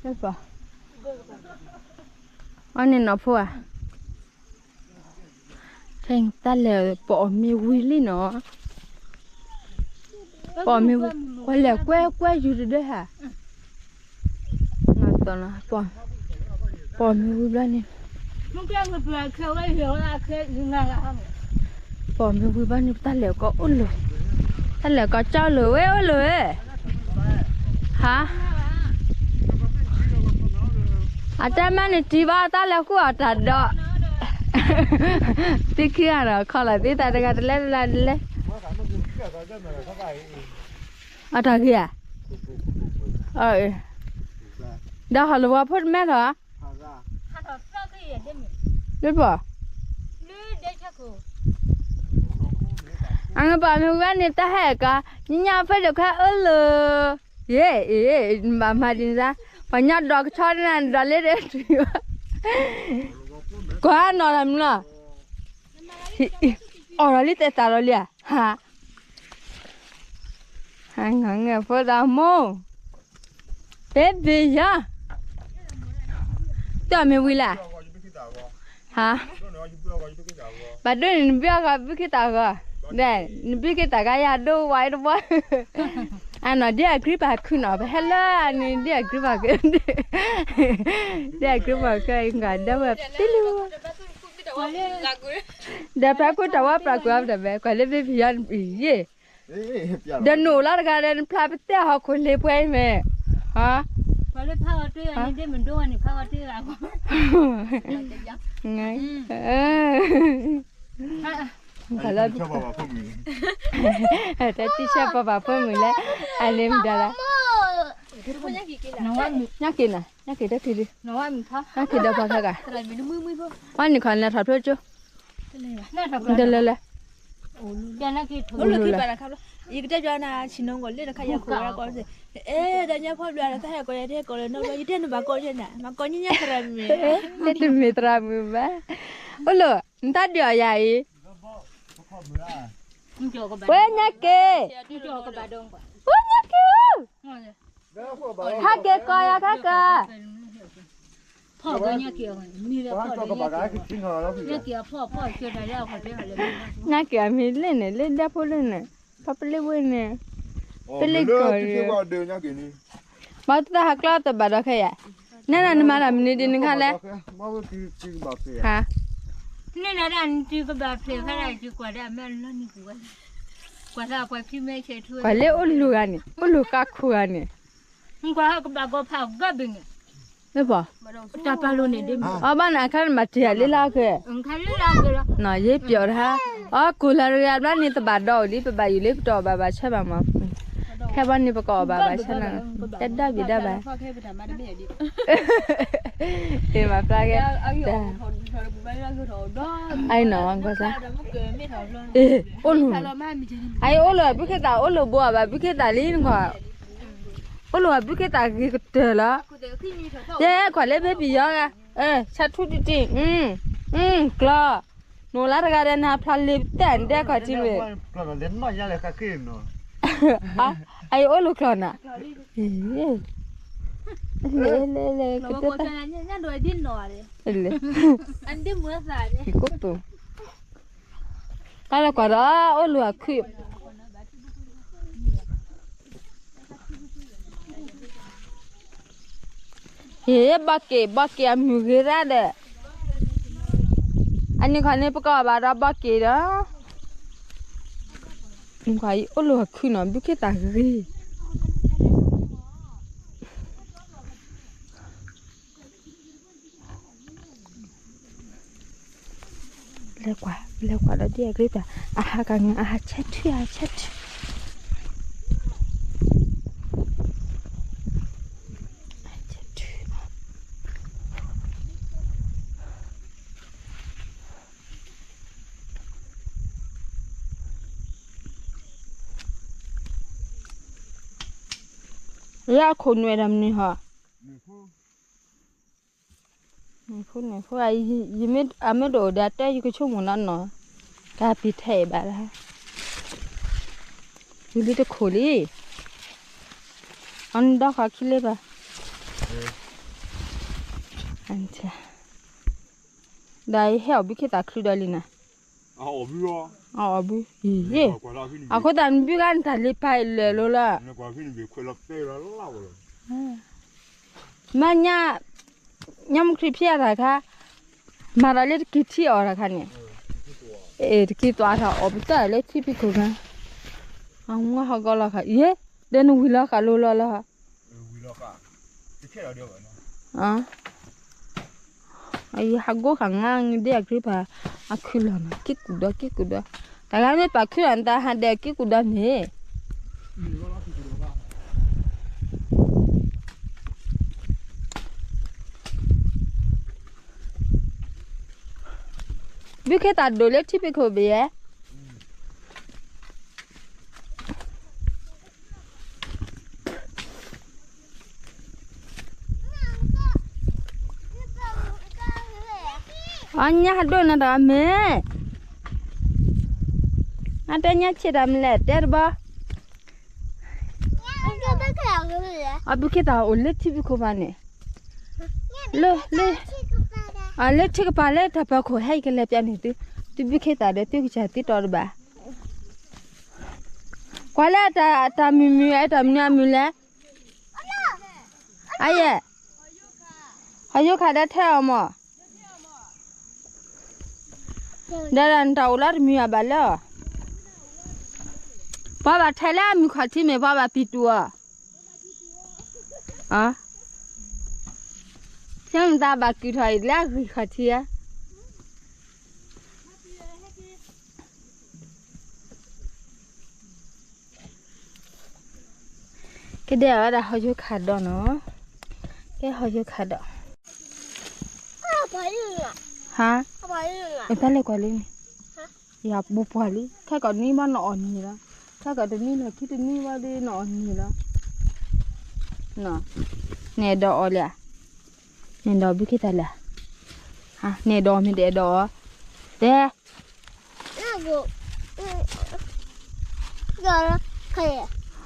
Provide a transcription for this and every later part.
ပှၤ အီၣ်န့ၣ်နီၤဖိဧါ, ခဲအံၤတၢ်လဲၤပအီၣ်မ့ၤဝံၤလံနီၤ, ပအီၣ်မ့ၤဝံၤ ပှၤလဲၤကွဲကွဲယူၤတဒၢဟါ, ပအီၣ်မ့ၤဝံၤဘျီန့ၣ် ပအီၣ်မ့ၤဝံၤဘျီန့ၣ် ပတၢ်လဲၤကီအိၣ်လိာ်, တၢ်လဲၤကီကၠီလိာ်ဝဲအိၣ်လိာ်ဝဲ, ဟါ, အတၢ်မၤန့ၣ်တံၤဘၣ်တၢ်လဲၤဃုအီၣ်တၢ်ဒီး, သ့ၣ်ခံဂၤဒီးခီလီၤသ့ၣ်သးတဂၤတလဲတလဲတလဲ, အတၢ်ဂ့ၤဧါ, ဒီးဟီၣ်လဝီဖိတမဲထီၣ် လၢပီၢ်, အပီၢ်မ့ၢ်ဝဲန့ၣ် တၢ်ဟဲကီ, ညညဖဲဒၣ်ခါအၢလၢ, ယဲ, ဘၣ်မၤဒ်န့ၣ်, ပှၤညါဒီးကဆီန့ၣ်ဒီးလၢဒဲး, ကွၢ်နီၢ်လီၤမနုၤလီၤ, အီၣ်ဒီးလံတဲသးဒီးလံဧါ, ဟါ, ဟါ, ငါငဲၤဖိတၢ်မိၢ် ဘဲဘ့ၣ်ယီၤ, တၢ်မ့ၢ်ဝံၤလၢ်, ဟါ, ဘၣ်ဒိန့ၣ် နဘုအဂီၢ်ဘုခ့တၢ်ဂီၢ်, နဘုခ့တၢ်ဂီၢ်ယၤဒိဝဲတဘီ, အနီၢ်ဒ်အကြံးပာ်ခုနီၤ ပဟဲလၢအန့ၣ်ဒ်အကြံးပာ်ခု, ဒ်အကြံးပာ်ခုအံၤ ကွၢ်ဒီးဝဲပတလံဝဲ, ဒီးဖျါခိၣ်တၢ်ဝဲပျၢ်ကွံာ်အီၤတဘဲ ကွၢ်လၢဘ့ဘ့ၣ်ယီၤန့ၣ်ယဲ ဒီးနအိၣ်လီၤတဂၤဒီး နဖျါပတဲဟီၣ်ခိၣ်လ့ၤပှဲၤအံၤမ့ၢ်, ဟါ, တၢ်တံၢ်ဆၢပှၤဘၣ်ဖိမုၣ်လဲၣ်, အန့ၣ်မတၤလဲၣ်, ညါက့ၤနၤ, ညါက့ၤတၢ်ခံဒု, ညါက့ၤဒီးပှၤခဲဂၤ, ပှၤန့ၣ်ခီနထီၣ်ဖျိကၠိ, တလဲၤလဲၤ, ယကတဲဘျီနၤ ဆ့ၣ်နီၤဂီၤလၢတခါယၤခိၣ်ဝဲကီး, အဲ တၢ်ညါဖီဘျီဒီး တၢ်ဟဲကီးယၤ တဟဲကီးလၢၤနီတဘျီ ယတဲနဘၣ်ကီးယဲနၤ မၤကီးညါညါသရၣ်မုၣ်, တမ့ၢ်သရၣ်မုၣ်ဘၣ်, အိၣ်လၢ နတၢ်ဒုးအီၤယၤအံၤ, ဝဲညါက့ၤ, ဝဲညါက့ၤ, ဟဲက့ၤကီးယၤခဲကီး ညါက့ၤအမံၤလၢန့ၣ် လၢဒၢဖိလၢန့ၣ် ဖီပလ့ဝဲန့ၣ်, ပလ့ကီး, ဘၣ်တၢ်ဟးကျီတဘၣ်ဒီးခဲယၤ, နဲနၤနမၤတၢ်မနုၤဒ်နခါလဲၣ်, ဟါ, န့ၣ်နၤဒၣ်နတုၤကဘၣ်ဖျဲးဖဲဒၣ်ယကွၢ်ဒၣ်အမဲာ်လီၤနံၤပူၤဝဲ, ကွၢ်လၢအိၣ်လိၤဂၤန့ၣ် အိၣ်လိၤကါခိၣ်ဂၤန့ၣ် ကွၢ်ဟဲကဘၣ်ကီဖးဂၢၢ်ဘ့ၣ်န့ၣ်, လၢပှၤ, တၢ်ပာ်လိာ်န့ၣ်ဒ်မ့ၢ်, အဘၣ်န့ၣ်အခါန့ၣ်မၤတ့ၢ်ယၤလံလၢအကဲ, နီၢ်ယ့ပျီတဟါ, အကိၢ်လၢတဂၤဘျီန့ၣ် တဘၣ်ဒီးအိၣ်လံ ပဘၣ်ယိၣ်လၢပတအီၣ်ဘၣ်ဘၣ်ဆၢဘၣ်မး, ခဲဘျီန့ၣ်ပကအီၣ်ဘၣ်ဘၣ်ဆၢနၤ, တဒၣ်ဘ့ၣ်ဒၣ်ဘၣ် မၤဖျါကဲ, အနီၢ်, အိၣ်လိၤ, အအံၤအိၣ်လိၤဘုခ့သၣ် အိၣ်လိၤဘိအဘၣ်ဘုခ့သၣ်လံနခွါ, အိၣ်လိၤဘုခ့သၣ်ဂ့ၤကတၢၢ်လီၤ, ယဲခွါလၢဘ့ဘံယီၤဂၤ, ဆါထူတံၢ်တံၢ်, ကျီ, နအိၣ်လၢတဂၤဒီးနဖျါလ့ၤတဲနဒဲခွါထံမ့ၢ် အအံၤအိၣ်လိၤကျီနၤ, လဲၤလဲၤလဲၤကတၢၢ်, လဲၤ, ကိတိာ်, တၢ်လၢကွၢ်ဒီးအိၣ်လိၤအခုၣ် ဟ့ၣ်ဘီက့ၤ ဘီက့ၤအမုၢ်ဂ့ၤရၣ်ဒီး, အနံၣ်ခီန့ၣ် ပကအီၣ်ဘၣ်ဒီးဘီက့ၤဒီး, နံၣ်ခီအံၤအိၣ်လိၤအခုၣ်နီၤ ဘုခ့သၣ်ဂ့ၤ လဲၤကွၢ် လဲၤကွၢ်ဒီးဒ်အဂ့ၢ်ပၢ်, အဟးကငါ အဟးဆဲးထု အဟးဆဲးထု, ဆဲးထု, လၢအခိၣ်နွဲၣ်ဒီးမနုၤဟီ, နဖိနဖိ အမ့ၢ်တအိၣ်ဒီးတဲယကဆိကမိၣ်နီၢ်နီၢ်, တၢ်ပံၤထဲအံၤဘၣ်လၢ, ယူၤလံတခိၣ်လံ, အီၤနဒီးဃီခံလ့ဘၣ်, ဒီးယဟဲအီၣ်ဘုခ့သၣ်ချုးဒီးလံနၤ, အီၣ်ဘု, အီၣ်ဘု, အဃိသတးနဘုဂၤနတၢ်လ့ၤပာ်လၢာ်လိၤလီၤ, မ့ၢ်ညါ, ညါမုၢ်ခရံာ်ဖံးအတၢ်ခါ, မၤဒီးလၢတက့ၤထံအီၣ်တၢ်ခါန့ၣ်, တက့ၤသွးထီၣ်အီၣ်ပတၢ်လၢထံဖံးခိၣ်ခါ, အမါဟီၣ်ကီလီၤဃာ်, ယဲ, ဒီးနဝံၤလီၤဃာ်လိၤလီၤလီၤ ယဟးဂီၤဃာ်ငါဒဲအကြ့ပၤ, အခုလီၤနၤ က့ၢ်ကူၣ်ဒီး က့ၢ်ကူၣ်ဒီး, တၢ်ဂၤမ့ၢ်ပာ်ခုလီၤနတၢ်ဟးဒဲးက့ၢ်ကူၣ်ဒီးန့ၣ်, ဘုခ့သၣ်ဒိၣ်လၢထံဖံးခိၣ်ဘ့ၣ်ယဲ အီညါဟးဒိၣ်နၤတဂၤမ့ၢ်, အတဲညါဆံးတၢ်မနုၤလဲၣ် တဲတဘျီ, အဘုခ့သၣ်အိၣ်လၢထံဖံးခိၣ်ဘၣ်န့ၣ်, လၢ, လၢထံကပၤလၢတၢ်ပၢၤခိၣ်ဟဲအံၤကလဲၤပၠးန့ၣ်သု, သုဘုခ့သၣ်ဒီးသုကစၢ်သုတီတဘၣ်, ကွၢ်လၢတၢ်မုာ်မုာ် အတၢ်မနုၤအမုာ်လဲၣ်, အယဲၢ်, ဟီၣ်ယိၤခးဒီးထဲအီၤမး, ဒီးနတၢ်အိၣ်လီၤတမုာ်အဘၣ်လၢအီၤ, ပှၤဘၣ်ထဲလၢအမုၢ်ခီၣ်ထံးမ့ၢ်ပှၤဘၣ်ပံၤတူာ်အီၤ, ဆၢမတၤဘၣ်ကုၢ်ထီၣ်အံၤလၢအဂ့ၢ်ခီၣ်ထံးဧါ ကဒဲအဝဲဒၣ်ဟီၣ်ယိၤခးဒီးနီၤ, ကဲဟီၣ်ယိၤခးဒီး, ဟါ, အပၢ်လဲၤကွၢ်လံန့ၣ်, ယၤပူၤပှၢ်လံ ခဲကီးတနံၣ်ဘၣ်နအီၣ်န့ၣ်လီၤ, ခဲကီးတနံၣ်လီၤခံတနံၣ်ဘၣ်ဒီးနအီၣ်န့ၣ်လီၤ, နအဲၣ်ဒိးအီၣ်လံဧါ, နအဲၣ်ဒိးဘုခ့သၣ်လံဧါ, နအဲၣ်ဒိးအီၣ်မ့ၢ်တအဲၣ်ဒိးအီၣ်, တဲ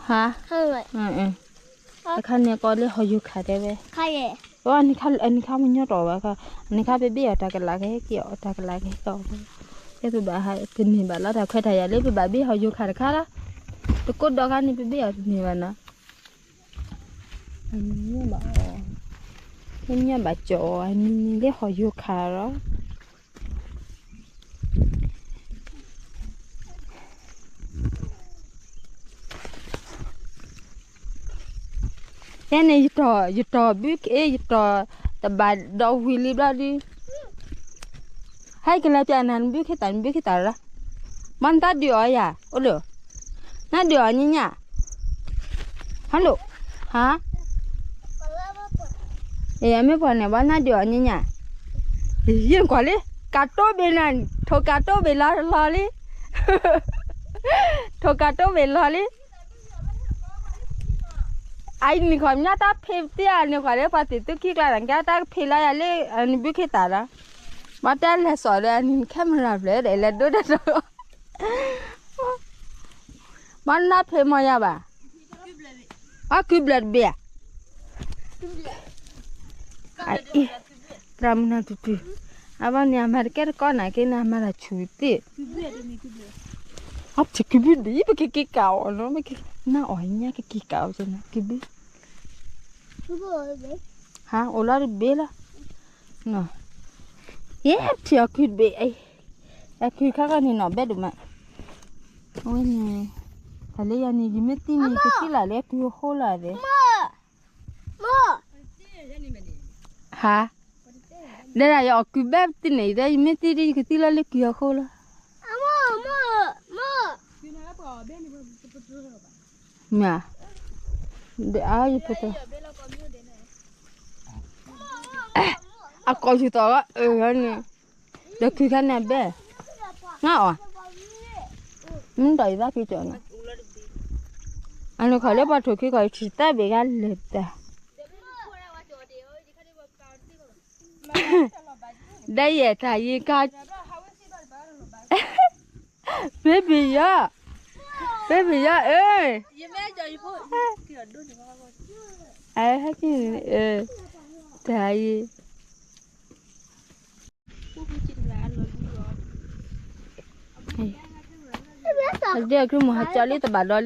ဟါ, တခါန့ၣ်ကီးလၢဟီၣ်ယိၤခးတဲဝဲ, အနံၤခါမ့ၢ်ညီတီၢ်ဝဲခါ, အနံၤခါပဘ့ၣ်အီၤတၢ်ကလးကဟဲက့ၤအီၤ တၢ်ကလးကဟဲက့ၤအီၤ, ကဲပဘၣ်ဟးတန့ၢ်ဘၣ်လီၤ တၢ်ခွဲးတၢ်ယာ်လၢပဘၣ်ဘ့ၣ်ဟီၣ်ယိၤခးတခါလီၤ, တကိးဒီးခါန့ၣ် ပဘ့ၣ်အီၤတန့ၢ်ဘၣ်နီၤ, အနံၤဘၣ်အီၤ, မ့ၢ်ညီဘၣ်ကၠီအီၤ အနံၤန့ၣ်လၢဟီၣ်ယိၤခးလီၤ ဖဲန့ၣ် ယတီၢ်ဘုခ့ ယတီၢ်တဘၣ်ဒီးဝံၤလံဘျီဒု, ဟဲကလဲၤပၠးနၤ နဘုခ့သၣ် နဘုခ့သၣ်လီၤ, မ့ၢ်နတၢ်ဒုးအီၤယၤ အိၣ်လၢ, နဒုးအီၤညါညါ, ဟဲလိာ်, ဟါ, အမ့ၢ်ပှၤန့ၣ် ဘၣ်နဒုးအီၤညါညါ, ယကွၢ်လံ, ကးတိဘ့ၣ်နၤ, ထိၣ်ကးတိဘ့ၣ်လီၤလီၤလံ, ထိၣ်ကးတိဘ့ၣ်လီၤလံ အနံၤခီၣ်မ့ၢ်တၢ်ဖ့းတံၢ်အနံၤခီၣ်လၢ ပှၤသ့ၣ်သုခံကျါန့ၣ် ကဲတၢ်ကဖ့းလီၤယၤလၢ နဘုခ့သၣ်ဒီး, ဘၣ်တဲလဲၤစိာ်ဒီး အနံၤခဲမုၢ်လၢ်ဖျၢၣ်ဒီး လဲၤဒိတၢ်ဒီး, ဘၣ်နဖ့းမီၤယၤဘၣ်, အီၣ်ကုဘျၢၣ်တဘ့ၣ်ဧါ သရၣ်မုၣ်နၤတုၤတုၤ, အဘၣ်န့ၣ် အမၤတကဲတကီနၤက့န့ၣ် အမၤတၢ်ဆူၣ်သ့ၣ်, အီၣ်တကုဘုဒ် ပကက့ၤကးအီၤနီၤ, နအီၣ်ညါကက့ၤကးအီၤကနၤ ကုဘု, ဟါ အိၣ်လီၤတဘ့ၣ်လီၤ, ယဲထံၣ်အီၣ်ကုတဘ့ၣ်, အကုခါခါန့ၣ်နီၤ ဘဲဒိၣ်မး, အဝဲန့ၣ်, တၢ်လၢယၤန့ၣ် ယမ့ၢ်သံန့ၣ် ယကသံလၢ်လၢကုအဃိလီၤ, ဟါ, ဒ်ဒၣ်ယအီၣ်ကုဘဲသ့ၣ်န့ၣ် ယမ့ၢ်သံဒီး ယကသံလီၤလၢကုအဃိလီၤ, မ့ၢ်, ဒီးအါယဖိတ, အကိာ်ယူၤသီၣ်အၢန့ၣ်, ဒီးကုခါန့ၣ်အဘဲ, ငါအီၣ်, မ့ၢ်ဒီးယဘၣ်က့ၤကီးနီၤ, အနုၤခီၣ်လၢပှၤထိၣ်ခံခီၣ် ယထံၣ်သၢဘ့ၣ်ဂၤလၢာ်တၢ် ဒီးယဲၢ်တၢ်ယံၤကါ, ဘ့ဘ့ၣ်ယီၤ, ဘ့ဘ့ၣ်ယီၤဧၢ, ဟဲက့ၤ, တၢ်ယံၤ, အဒဲအကြုၢ်မူဟးကၠီလံတဘၣ်ဒီလံ,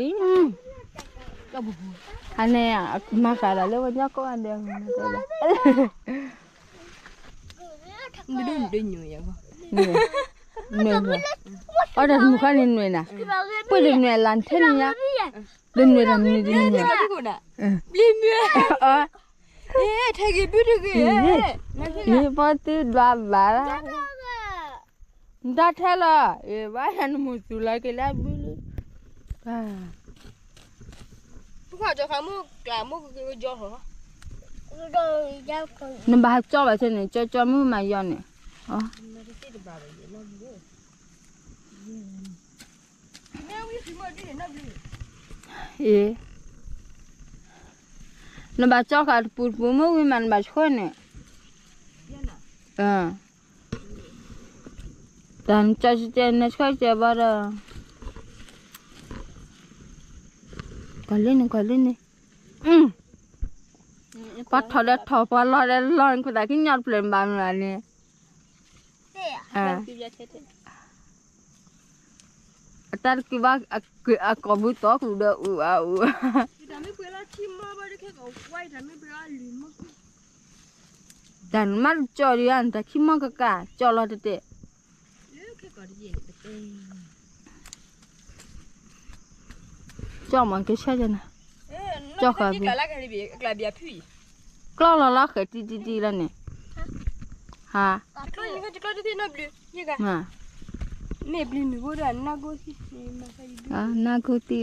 အန့ၣ် မၤဃာ်ဒီးလၢဝဲညီကိးဂၤဒဲး, နွဲၢ်, အီၣ်တၢ်တမုၢ်ဃီန့ၣ်နွဲၢ်နၤ, ပှ့ၤတနွဲၢ်လၢနထဲန့ၣ်ညါ, တနွဲၢ်တမုၢ်တနွဲၢ်, ဘျံးမုၢ်, ထဲဂ့ၤဘုတဂ့ၤ, ယပီသုဒွးဘၣ်လၢ နတၢ်ထဲလီၤ, ဘၣ်ယၤနမူၤသူၣ်လၢက့ၤလၢဘုလၢ, နဘၣ်ကၠီဘၣ်ဆၣ်န့ၣ် ကၠီကၠီမုၢ်မၤယီၤန့ၣ်, အ့ နဘၣ်ကၠီဃာ်တပူၤတပူၤမ့ၢ်ဝံၤမး နဘၣ်ဆှၢန့ၣ်, တၢ်နကၠီကဲနဆှၢကဲဘၣ်ဒီး, ကွၢ်လံန့ၣ် ကွၢ်လံန့ၣ်, ပှၤထီၣ်ဒီးထီၣ် ပှၤလီၤဒီးလီၤ နခိၣ်သးခံညီတဖျၢၣ်နဘၣ်မနုၤလဲၣ်န့ၣ်, အတၢ်တကုၤဘၣ် အကိာ်ဘုသီကလူးဒီးအူအါအူအါ, တၢ်နမ့ၢ်ကၠီဒံးဧါ နတၢ်ခံမီၢ်ကကၢ် ကၠီလီၤတတဲာ်, ကၠီမ့ၢ်ကဆၢကနၤ, ကၠီဃာ်ဘု, ကျီၢ်လီၤလီၤဃဲၤတံတံတံလီၤန့ၣ်, ဟါ, မ့ၢ်ဘျံးနုာ်ဘိဒီးနၢ်ဂိၢ်သံ, နၢ်ဂိၢ်သံဒီး,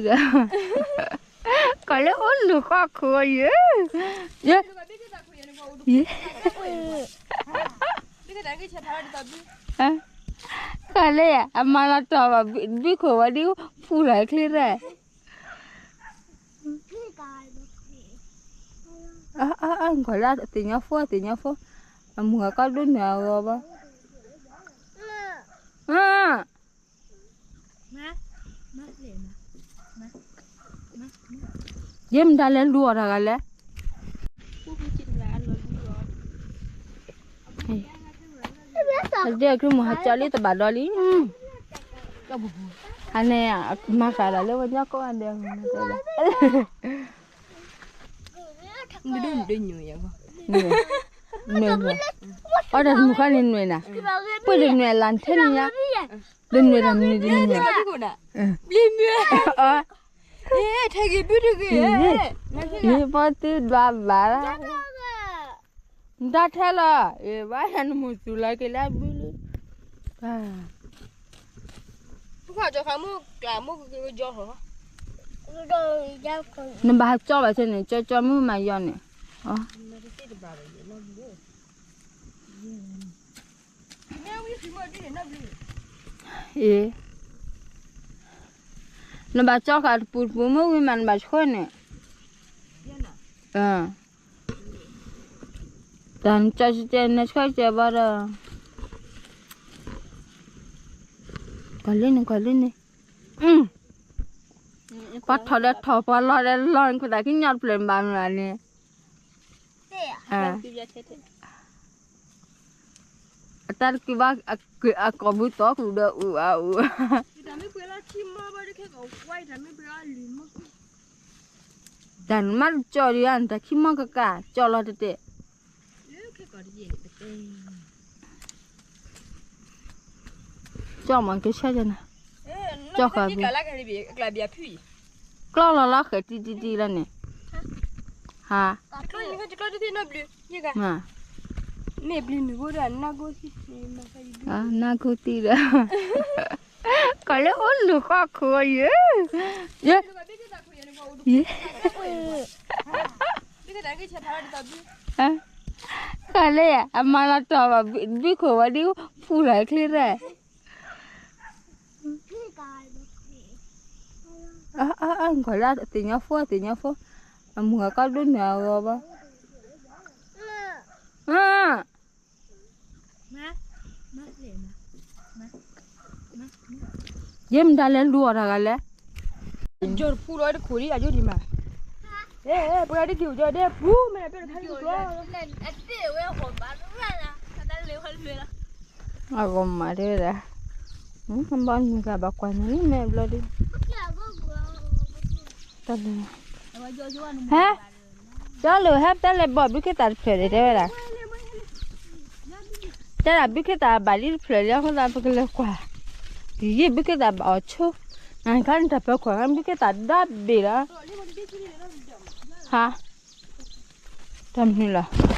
ကလဲၣ် အမၤလီၤတီၢ်ဘၣ် ဘုခိၣ်ဝဲဒ်ဖူလီၤချ့ရဲၣ်, ကွၢ်လၢသ့ၣ်ညါဖိ သ့ၣ်ညါဖိ, အမုၢ်ဂၤကီဒိၣ်နုာ်အဂီၢ်ဘၣ်, ယမတၤလဲၤလူၤအီၤတဂၤလဲၣ်, အဒဲအကြုၢ်မူဟးကၠီလံတဘၣ်ဒီလံ, အန့ၣ် မၤဃာ်ဒီးလၢဝဲညီကိးဂၤဒဲး, နွဲၢ်, အီၣ်တၢ်တမုၢ်ဃီန့ၣ်နွဲၢ်နၤ, ပှ့ၤတနွဲၢ်လၢနထဲန့ၣ်ညါ, တနွဲၢ်တမုၢ်တနွဲၢ်, ဘျံးမုၢ်, ထဲဂ့ၤဘုတဂ့ၤ, ယပီသုဒွးဘၣ်လၢ နတၢ်ထဲလီၤ, ဘၣ်ယၤနမူၤသူၣ်လီၤက့ၤလၢဘုလၢ, နဘၣ်ကၠီဘၣ်ဆၣ်န့ၣ် ကၠီကၠီမုၢ်မၤယီၤန့ၣ်, အ့ နဘၣ်ကၠီဃာ်တပူၤတပူၤမ့ၢ်ဝံၤမး နဘၣ်ဆှၢန့ၣ်, တၢ်နကၠီကဲနဆှၢကဲဘၣ်ဒီး, ကွၢ်လံန့ၣ် ကွၢ်လံန့ၣ်, ပှၤထီၣ်ဒီးထီၣ် ပှၤလီၤဒီးလီၤ နခိၣ်သးခံညီတဖျၢၣ်နဘၣ်မနုၤလဲၣ်န့ၣ်, အတၢ်တကုၤဘၣ် အကိာ်ဘုသီကလူးဒီးအူအါအူအါ, တၢ်နမ့ၢ်ကၠီဒံးဧါ နတၢ်ခံမီၢ်ကကၢ် ကၠီလီၤတတဲာ်, ကၠီမ့ၢ်ကဆၢကနၤ, ကၠီဃာ်ဘု, ကျီၢ်လီၤလီၤဃဲၤတံတံတံလီၤန့ၣ်, ဟါ, မ့ၢ်ဘျံးနုာ်ဘိဒီးနၢ်ဂိၢ်သံ, နၢ်ဂိၢ်သံဒီး, ကီၢ်လၢအိၣ်လူၤဃီခိၣ်ယဲ, ယဲ, ကီၢ်လၢအမၤလီၤတီၢ်ဘၣ် ဘုခိၣ်ဝဲဒ်ဖူလီၤချ့ရဲၣ်, ကွၢ်လၢသ့ၣ်ညါဖိ သ့ၣ်ညါဖိ, အမုၢ်ဂၤကီဒိၣ်နုာ်အဂီၢ်ဘၣ်, ယဲမတၤလဲၤလူၤအီၤတဂၤလဲၣ်, ယိၤတဖူလီၤတခိၣ်ဒံး အယိၤဒံးမး, ပှၤဒ်က့ၤအိၣ်ကၠီဒဲပူၤ မ့ၢ်ပၢၢ်တခါဒ်ကၠီ, အဂီၢ်မးတဲဝဲဒၣ်, ဘၣ်နုၤဂၤဘၣ်ကွၢ်န့ၣ် မ့ၢ်ဘျီဒ် ဟဲ, ဒီးလၢဟဲတဲလဲၤဘီၣ်ဘုခ့သးတဖျၢၣ်ဒီးတဲဝဲဒၣ်, တဲဒၣ်ဘုခ့သးဘၣ်လံတဖျၢၣ်လံ အဃိသတးပကလဲၤကွၢ်, ယံာ်ဘုခ့သးဘၣ်အီၤဆိ, နခါနတၢ်ပၢၤကွၢ်ခါဘုခ့သးဒီဘ့ၣ်လီၤ, ဟါ, တၢ်မနုၤလီၤ,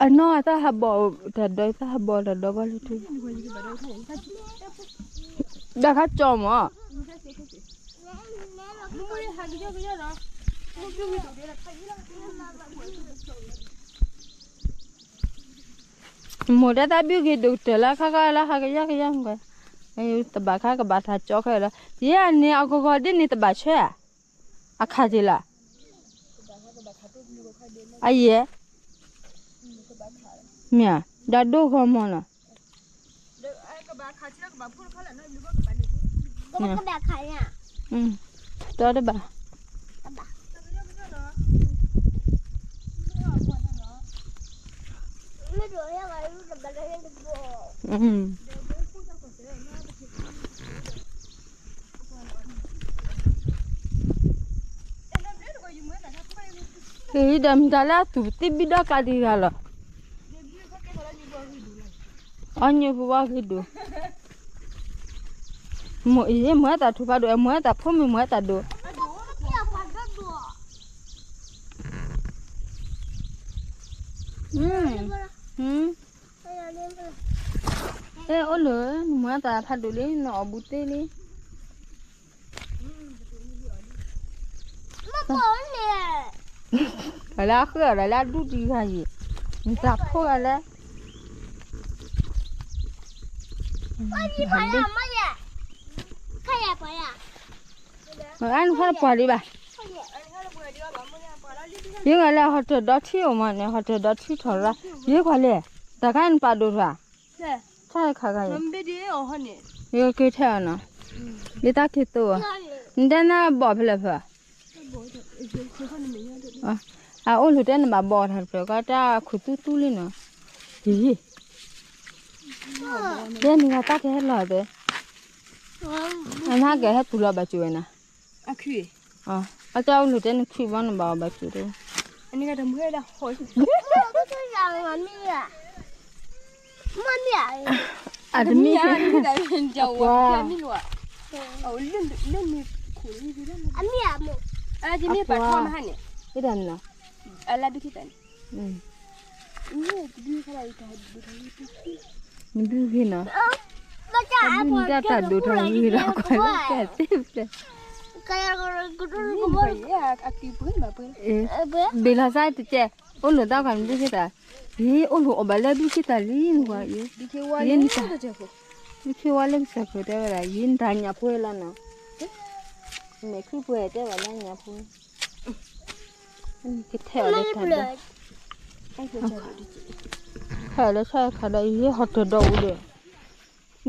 အနီၢ်တၢ်ဟးဘီၣ်တၢ်ဒီး တၢ်ဟးဘီၣ်တၢ်ဒီးဘၣ်လၢထူ, ဒီးခါကၠီမး မိၢ်ဒဲတၢ်ဘုဂ့ၤဒိၣ်ကတၢၢ်လၢခါခါလၢဟးကယၢ်ကယၢ်မး, တဘၣ်ခါကဘၣ်ထးကၠီခဲလၢာ်, ယဲန့ၣ်အကဂီၤဒ်န့ၣ်တဘၣ်ဆၢဧါ, အခါက့ၤလၢ အယဲၢ်, မ့ၢ်ဧါ, ဒီးဒိဂီၤမးနီၤ, တီတဘၣ်, ဒီးမတၤလၢအသူၣ်သံဘံဒီးကျါဒံးဂၤလီၤ, အီညိပဝါဂ့ၤဒိၣ်, မ့ၢ်တၢ်ထူၣ်ဖးဒိၣ် မ့ၢ်တၢ်ဖိမ့ၢ်မ့ၢ်တၢ်ဒိၣ်, အဲ အိၣ်လၢ နမ့ၢ်တၢ်ဖးဒိၣ်လံ နအီၣ်ဘူးသ့လံ, လၢအဃၢၤဒီးလၢအဒူတံၢ်ဂၤယံၤ, နတၢ်ဖိဂၤလဲၣ်, အနဖးပှၤဒံးဘၣ်, ယဂၤလဲၣ် ဟီၣ်တၢၢ်ဒီထံအိၣ်မးန့ၣ် ဟီၣ်တၢၢ်ဒီထံထီၣ်ရၣ်, ယဲကွၢ်လဲၣ်, တၢ်ခါနပာ်ဒိၣ်ထီၣ်, ဆၣ်ခါဂၤယံၤ, ယက့ၤထဲအီၤနီၤ, ယတၢ်က့ၤသိးအီၤ, နတဲနဘီၣ်ဖဲလဲၣ်ဖဲ အအိၣ်လၢတဲနဘၣ်ဘီၣ်ထီၣ်တဖျၢၣ်ကီတၢ်ခူသူသူလံနီၤ, ယံၤ, ယဲနဂၤတၢ်ကဟဲလီၤတဲ, အနကဟဲပူၤလီၤဘၣ်စၢၤဝဲနၤ, အတၢ်အိၣ်လၢတဲနခုဘီနဘၣ်အီၤဘၣ်စၢၤတဲ, အတမံၤ, အမံၤ, နဒုးဂ့ၤနီၤ, ဘ့ၣ်လီၤစၢ်တကဲ, အိၣ်လၢတၢ်ကနဘုၣ်ခိၣ်သး, ယအိၣ်လၢအီၣ်ဘၣ်လၢဘုၣ်ခိၣ်သးလံနကွၢ်အံၤ, ယဲနတၢ်, ဘုၣ်ခိၣ်ဝါလၢကစၢၢ်ခိၣ်တဲဝဲဒၣ် ယဲနတၢ်ညၣ်ဖိလီၤနီၤ, မဲာ်ခုပှဲၤတဲဝဲလၢညၣ်ဖိ ကထဲအီၤလၢတၢ်ဒီး, ထဲအီၤလၢဆီခါဒီး ယဟီၣ်တၢၢ်ဒီးအူဒီး,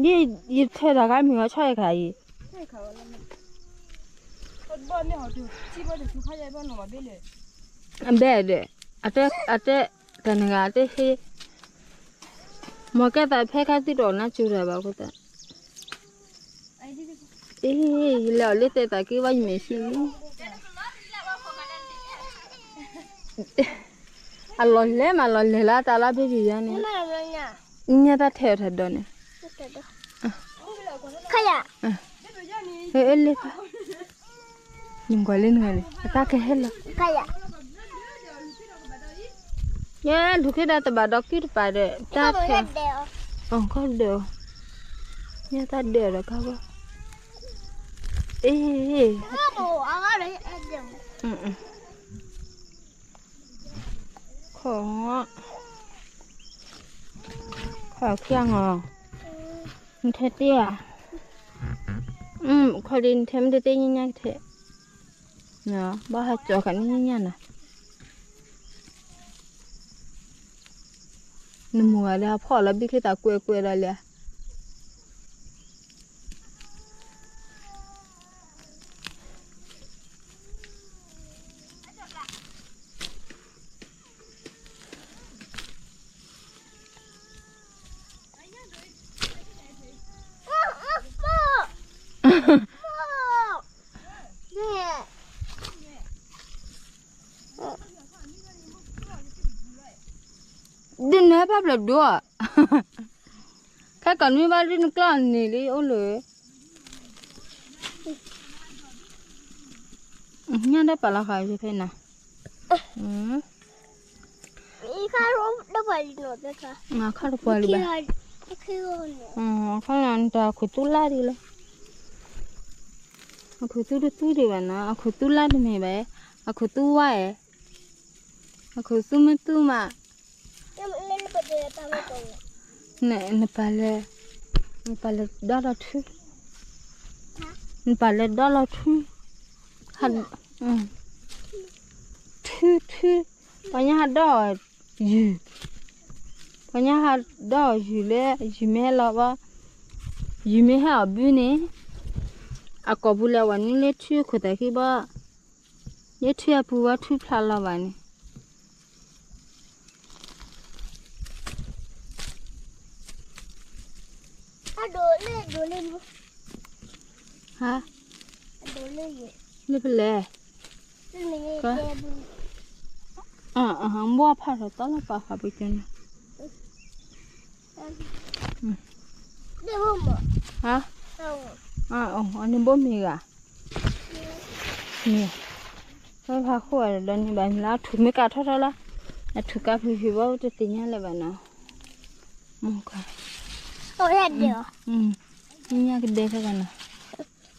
ဒ်ယထဲတၢ်ခါမ့ၢ်ဂီၤဆီခါအံၤ, အဘဲဒီး, အတဲ, အတဲ, တၢ်နဂၤအတဲဟ့, မ်ကဲသးဖဲခါသုတအီၣ်နါစူၤတၢ်ဘၣ်အဃိသတး အ့, ယလဲၤအီၤလၢတဲသးက့ဘၣ်ယမဲာ်ဆှံလံ, အလီၢ်လဲၤမးလီၢ်လဲၤလၢတၢ်လၢဘ့ၣ်ဘံၣ်ယါန့ၣ်, ညါတၢ်ထဲအီၤတၢ်ဒီးန့ၣ်, ဟဲလၢ, နကွၢ်လၢနဂၤန့ၣ် အတၢ်ကဟဲလီၤ, ယဲလူၤခ့ဒီးတဘၣ်ဒီးကုၢ်တပၤဒီး တၢ်ထဲ, အကီၢ်ဒၢး, ညါတၢ်ဒၢးဒီးကါဘီ, အ့, ခီ, ခီခံဂီၤ, နထဲတ့ဧါ, ခီဒ်နထဲမ့ၢ်တတ့ညါညါကထဲ, ဘၣ်ဟးကၠီၤခါန့ၣ်ညါနၤ, နမိၢ်ဂၤလၢအဖီၣ်လီၤဘုၣ်ခ့သးကွဲးကွဲးဒီးလံဧါ အ ဟဲဖးဖျၢၣ်ဒိၣ်, ခဲကီးနွံဘၣ်ဒုနကျီၢ်န့ၣ်လံအိၣ်လၢ, ညၣ်ဒၣ်ပာ်လီၤဃာ်ဖဲနၤ, ခါတပှၢ်လံဘၣ်, ခါနတၢ်အခိၣ်သူလါဒံးလီၤ, အခိၣ်သူတသူဒံးဘၣ်နီၤ, အခိၣ်သူလါတမ့ၢ်ဘၣ်, အခိၣ်သူဝါအဲၣ်, အခိၣ်သူမ့ၢ်သူမး နပာ်လၢ, နပာ်လၢဒီလီၤထူ, နပာ်လၢဒီလီၤထူ, ထူထူ, ပှၤညါဟးဒီးယုၢ်, ပှၤညါဟးဒီးယုၢ်လၢ ယုၢ်မ့ၢ်ဟဲလီၤဘၣ်, ယုၢ်မ့ၢ်ဟဲအီၤဘုန့ၣ်, အကိာ်ပူၤလဲၤဝဲနုာ်လၢထူခိၣ်သဲးခံဘၣ်, လၢထူအပူၤဘၣ်ထူဖျါလီၤဘၣ်န့ၣ် ဟါ, လၢဖဲလဲၣ်, ဘိဖးထီၣ်တၢ်လီၤပာ်ဃာ်ပကန့ၣ်, ဟါ, အန့ၣ်ဘိမ့ၢ်ဂၤ, မ့ၢ်, ဝဲဖးဃိဒီးန့ၣ်ဘၣ်မ့ၢ်လၢအထူၣ်မ့ၢ်ကးထီၣ်ထီၣ်လီၤ, အထူၣ်ကးဖျိဖျိဘၣ်တသ့ၣ်ညါလၢၤဘၣ်နီၤ, မ့ၢ်, ညၣ်ကဒဲဖဲဘၣ်နီၤ,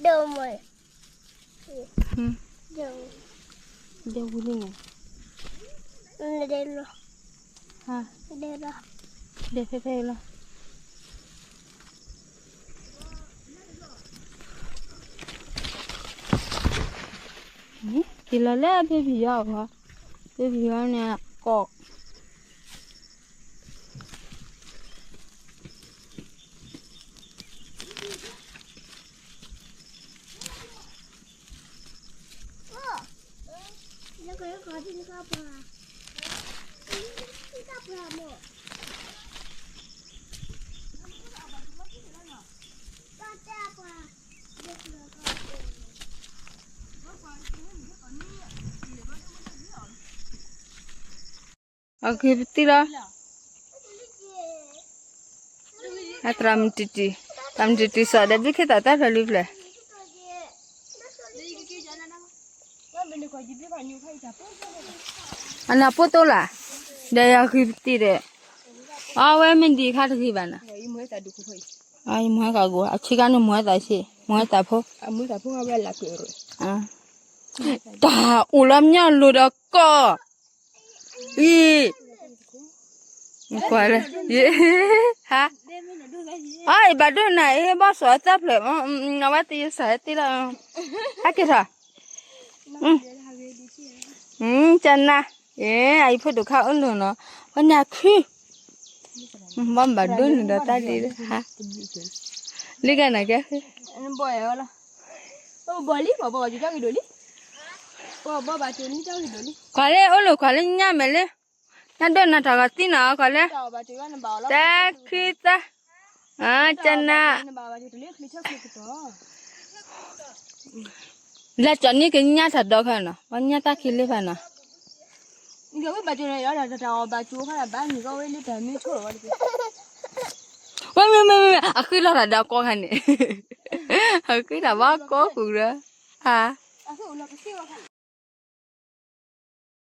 ဒဲဝံၤလံန့ၣ်, ဟါ, ဒဲဖဲဖဲလီၤ. က့ၤလီၤလၢ baby ယီၤအဂီၢ်, baby ယီၤန့ၣ် ကိး အဂ့ၤပသံလီၤ, အသရၣ်မုၣ်တံၢ်တံၢ်, သရၣ်မုၣ်တံၢ်တံၢ်စီၤဒီး ဘုခ့သးတၢ်ဖျၢၣ်လံဖျၢၣ်, အနၢ်ပိတိလၢ်, ဒီးယဂ့ၤပသံဒီး, အဝဲမ့ၢ်ဒံးခါတဂ့ၤဘၣ်နၤ, ယမူဟဲသးကိး, အဆံးကါန့ၣ်မူဟဲသးဆံး, မူဟဲသးဖိ, တၢ်အိၣ်လီၤမညီလိၤဒီးကီၢ်, အံၤ, ကွၢ်လၢ, ဟါ, အံၤဘၣ်ဒိၣ်နၤအံၤ ဘီၣ်စီၤအသၢဖျၢၣ်, အဝဲတယစၢ်ဟဲသ့လီၤ, ဟဲက့ၤထီၣ်, ကနၣ်, အံၤဖိဒိၣ်ခါအိၣ်လိၤနီၤ, ဝဲန့ၣ်အခု, ဘီၣ်ဘၣ်ဒိၣ်နုာ်ဒီးတၢ်ဒ်, ဟါ, လံကနၤကဲ, ကွၢ်လၢအိၣ်လိၤကွၢ်လၢညၣ်မဲာ်လၢ, ညၣ်ဒိၣ်နၤတၢ်ဂီၤသံနၤ ကွၢ်လၢ, တၢ်ခံသၢ, ကနၣ်, လၢကၠီၤန့ၣ်ကညၣ်တၢ်ဒီခါနီၤ, ပှၤညၣ်တၢ်ခံလံဖးနီၤ, ဝဲမ့ၢ်မ့ၢ်မ့ၢ် အဃ့လီၤတၢ်ဒီးကီခါန့ၣ်, အဃ့တၢ်ဘၣ်ကီဃုာ်ဒီး, ဟါ,